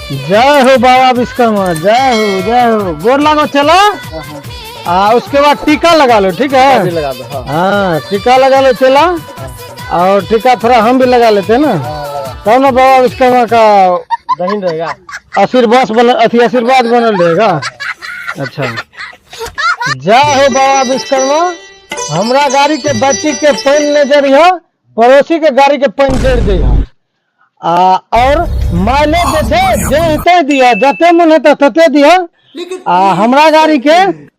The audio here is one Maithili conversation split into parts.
जय हो बाबा विश्वकर्मा, जय हो, जय हो। गोर लागो चला। आ उसके बाद टीका लगा लो, ठीक है? भी लगा दो। हाँ। हाँ, टीका लगा लो चला, और टीका थोड़ा हम भी लगा लेते हैं ना, तब ना बाबा विश्वकर्मा का दही रहेगा, आशीर्वाद बनल, अथी आशीर्वाद बनल रहेगा। अच्छा, जय हो बाबा विश्वकर्मा। हमरा गाड़ी के बैटरी के पानि नहीं जरिह, पड़ोसी के गाड़ी के पानि जरि दिह। आ और माइलेज जे छै जे हेतै दिह, जते मन हेतै तते दिह। आ हमरा गाड़ी के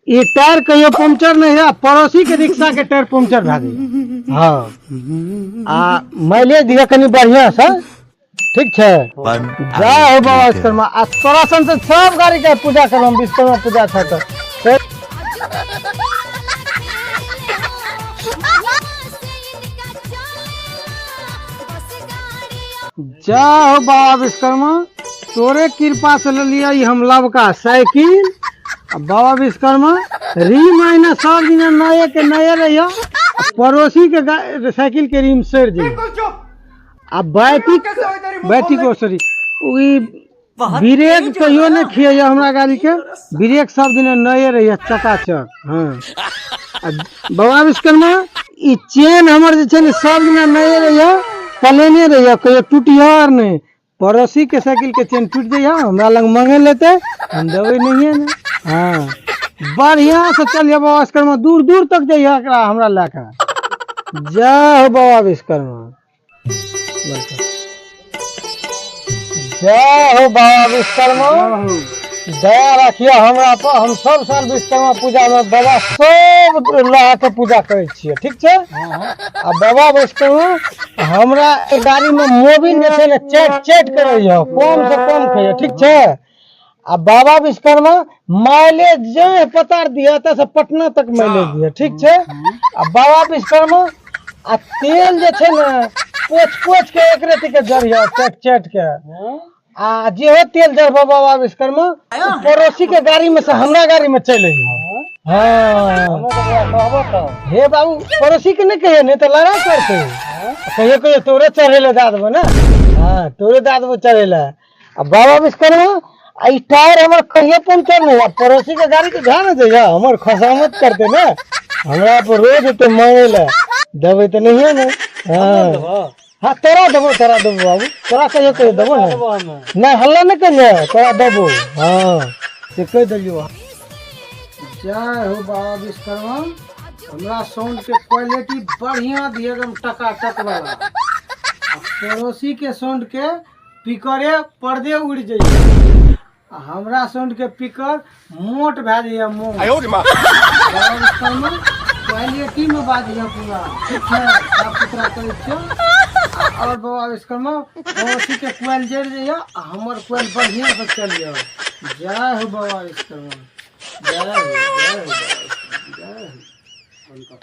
ई टायर कहियो पंक्चर नहीं है, पड़ोसी के रिक्शा के टायर पंक्चर भए गेल। हाँ, आ माइलेज दिह कनि बढ़िया से, ठीक छै? One जय हो hour बाबा later. Vishwakarma. आ तोरा सन से सब गाड़ी के पूजा करब, विश्वकर्मा पूजा छै तऽ। जय हो बाबा विश्वकर्मा, तोरे कृपा से लेलियै ई हम लबका साइकिल। आ बाबा विश्वकर्मा, रिम आइना सब दिना नये के नये रहियो, पड़ोसी के साइकिल के रिम सड़ जाइए। आ बैटिक बैटिक ओ सॉरी ई ब्रेक कहियो नहि खियैया हमरा गाड़ी के, ब्रेक सब दिना नये रहिया चकाचक। हाँ, आ बाबा विश्वकर्मा, ई चेन हमर जे छै ने सब दिना नये रहिया, प्लेने रहिया, कहियो टूटिया आर नहि। पड़ोसी के साइकिल के चेन टूटि जाइया, हमरा लग मंगे लेते, हम देबै नहिये ने। हाँ, बढ़िया से चलिए बाबा विश्वकर्मा, दूर दूर तक जाइए एकरा हमरा लए के। जय हो बाबा विश्वकर्मा। जय हो बाबा विश्वकर्मा, दया राखिए हमरा पर। हम सब साल विश्वकर्मा पूजा में बाबा सब लोहा के पूजा करै छियै, ठीक छै? आ बाबा विश्वकर्मा, हमरा गाड़ी में मोबिल जे छै ने चैट चैट करैया, कम से कम खैया, ठीक छै? आ बाबा विश्वकर्मा, माइलेज जे पतार दिया एतऽ से पटना तक माइलेज दिया, ठीक छै? आ बाबा विश्वकर्मा, आ तेल जे छै ने पोछ पोछ के एक रति के जरिया चट चट के। आ जेहो तेल जरबो बाबा विश्वकर्मा, ओ पड़ोसी के गाड़ी में से हमरा गाड़ी में चलि अइहो। हाँ हे बाबू, पड़ोसी के नहीं कहिए, नहीं तो लड़ाई करते। कहियो कहियो तोरे चढ़े ले दए देबो ने। हाँ, तोरे दए देबो चढ़े ले। आ बाबा विश्वकर्मा, आ ई टायर हमर कहियो पंचर नहीं हुआ, पड़ोसी के गाड़ी के ध्यान दैया, हमर खसामत करते ने, हमरा पर रोज एते मांगे ले, देबै तऽ नहिये ने। हाँ हाँ, तोरा देबो, तोरा देबो बाबू, तोरा कहियो कहियो देबो ने। नहीं, हल्ला नहीं करियो, तोरा देबो। हाँ, से कहि देलियो। जय हो बाबा विश्वकर्मा, हमरा साउंड के क्वालिटी बढ़िया दिए, एकदम टकाटक वाला। आ पड़ोसी के साउंड के पिकरे पर्दे उड़ि जाइए, आ हमरा साउंड के पिकर मोट भए जाइए, मोट। क्वालिटी में बाजैए पूरा, ठीक छै? साफ सुथरा करै छियै। और बाबा विश्वकर्मा, पड़ोसी के कोयल जरि जाइए आ हमर कोयल बढ़िआँ से चलिए। जय हो बाबा विश्वकर्मा, जय हो, जय हो बाबा विश्वकर्मा, जय हो।